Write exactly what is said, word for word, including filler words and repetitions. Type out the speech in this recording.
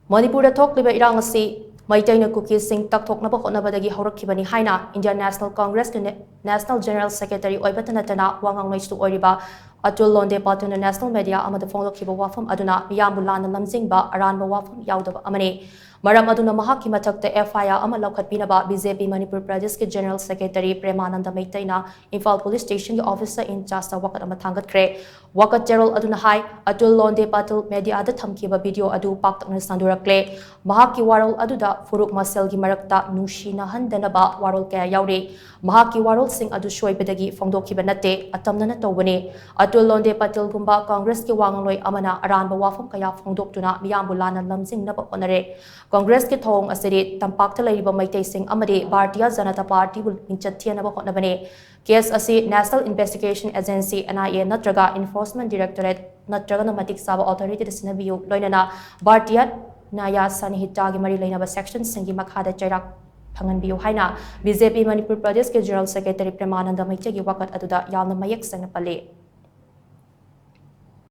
ꯃꯅꯤꯄꯨꯔꯗ ꯊꯣꯛꯂꯤꯕ ꯏꯔꯥꯡ ꯑꯁꯤ ꯃꯩꯇꯩꯅ ꯀꯨꯀꯤꯁꯤꯡ ꯇꯛꯊꯣꯛꯅꯕ ꯍꯣꯠꯅꯕꯗꯒꯤ ꯍꯧꯔꯛꯈꯤꯕꯅꯤ ꯍꯥꯏꯅ Indian National Congressꯀꯤ National General Secretary ꯑꯣꯏꯕꯇ ꯅꯠꯇꯅ ꯋꯥ ꯉꯥꯡꯂꯣꯏꯁꯨ ꯑꯣꯏꯔꯤꯕ ꯑꯇꯨꯜ ꯂꯣꯟꯗꯦ ꯄꯥꯇꯤꯜꯅ national media ꯑꯃꯗ ꯐꯣꯡꯗꯣꯛꯈꯤꯕ ꯋꯥꯐꯝ ꯑꯗꯨꯅ ꯃꯤꯌꯥꯝꯕꯨ ꯂꯥꯟꯅ ꯂꯝꯖꯤꯡꯕ ꯑꯔꯥꯟꯕ ꯋꯥꯐꯝ ꯌꯥꯎꯗꯕ ꯑꯃꯅꯤ꯫ ꯃꯔꯝ ꯑꯗꯨꯅ ꯃꯍꯥꯛꯀꯤ ꯃꯊꯛꯇ F I R ꯑꯃ ꯂꯧꯈꯠꯄꯤꯅꯕ B J P ꯃꯅꯤꯄꯨꯔ ꯄ꯭ꯔꯗꯦꯁꯀꯤ General Secretary ꯄ꯭ꯔꯦꯃꯥꯅꯟꯗ ꯃꯩꯇꯩꯅ Imphal Police Stationꯒꯤ officer in chargeꯇ ꯋꯥꯀꯠ ꯑꯃ ꯊꯥꯡꯒꯠꯈ꯭ꯔꯦ꯫ ꯋꯥꯀꯠꯆꯔꯣꯜ ꯑꯗꯨꯅ ꯍꯥꯏ, ꯑꯇꯨꯜ ꯂꯣꯟꯗꯦ ꯄꯥꯇꯤꯜ mediaꯗ ꯊꯝꯈꯤꯕ video ꯑꯗꯨ ꯄꯥꯛꯇꯛꯅ ꯁꯟꯗꯣꯔꯛꯂꯦ꯫ ꯃꯍꯥꯛꯀꯤ ꯋꯥꯔꯣꯜ ꯑꯗꯨꯗ ꯐꯨꯔꯨꯞ ꯃꯁꯦꯜꯒꯤ ꯃꯔꯛꯇ ꯅꯨꯡꯁꯤꯅꯍꯟꯗꯅꯕ ꯋꯥꯔꯣꯜ ꯀꯌꯥ ꯌꯥꯎꯔꯤ꯫ ꯃꯍꯥꯛꯀꯤ ꯋꯥꯔꯣꯜꯁꯤꯡ ꯑꯗꯨ ꯁꯣꯏꯕꯗꯒꯤ ꯐꯣꯡꯗꯣꯛꯈꯤꯕ ꯅꯠꯇꯦ, ꯑꯇꯝꯅꯅ ꯇꯧꯕꯅꯤ꯫ ꯑꯇꯨꯜ ꯂꯣꯟꯗꯦ ꯄꯥꯇꯤꯜꯒꯨꯝꯕ ꯀꯪꯒ꯭ꯔꯦꯁꯀꯤ ꯋꯥ ꯉꯥꯡꯂꯣꯏ ꯑꯃꯅ ꯑꯔꯥꯟꯕ ꯋꯥꯐꯝ ꯀꯌꯥ ꯐꯣꯡꯗꯣꯛꯇꯨꯅ ꯃꯤꯌꯥꯝꯕꯨ ꯂꯥꯟꯅ ꯂꯝꯖꯤꯡꯅꯕ ꯍꯣꯠꯅꯔꯦ꯫ ꯀꯪꯒ꯭ꯔꯦꯁꯀꯤ ꯊꯧꯑꯣꯡ ꯑꯁꯤꯗꯤ ꯇꯝꯄꯥꯛꯇ ꯂꯩꯔꯤꯕ ꯃꯩꯇꯩꯁꯤꯡ ꯑꯃꯗꯤ ꯚꯥꯔꯇꯤꯌ ꯖꯅꯇꯥ ꯄꯥꯔꯇꯤꯕꯨ ꯃꯤꯡꯆꯠ ꯊꯤꯍꯟꯅꯕ ꯍꯣꯠꯅꯕꯅꯤ꯫ Case ꯑꯁꯤ National Investigation Agency, N I A, ꯅꯠꯇ꯭ꯔꯒ Enforcement Directorate ꯅꯠꯇ꯭ꯔꯒꯅ ꯃꯇꯤꯛ ꯆꯥꯕ authorityꯗ ꯁꯤꯟꯅꯕꯤꯌꯨ, ꯂꯣꯏꯅꯅ ꯚꯥꯔꯇꯤꯌ ꯅ꯭ꯌꯥꯌ ꯁꯟꯍꯤꯇꯥꯒꯤ ꯃꯔꯤ ꯂꯩꯅꯕ sectionꯁꯤꯡꯒꯤ ꯃꯈꯥꯗ ꯆꯩꯔꯥꯛ ꯐꯪꯍꯟꯕꯤꯌꯨ ꯍꯥꯏꯅ B J P ꯃꯅꯤꯄꯨꯔ ꯄ꯭ꯔꯗꯦꯁꯀꯤ General Secretary ꯄ꯭ꯔꯦꯃꯥꯅꯟꯗ ꯃꯩꯇꯩꯒꯤ ꯋꯥꯀꯠ ꯑꯗꯨꯗ ꯌꯥꯝꯅ ꯃꯌꯦꯛ ꯁꯦꯡꯅ ꯄꯜꯂꯤ꯫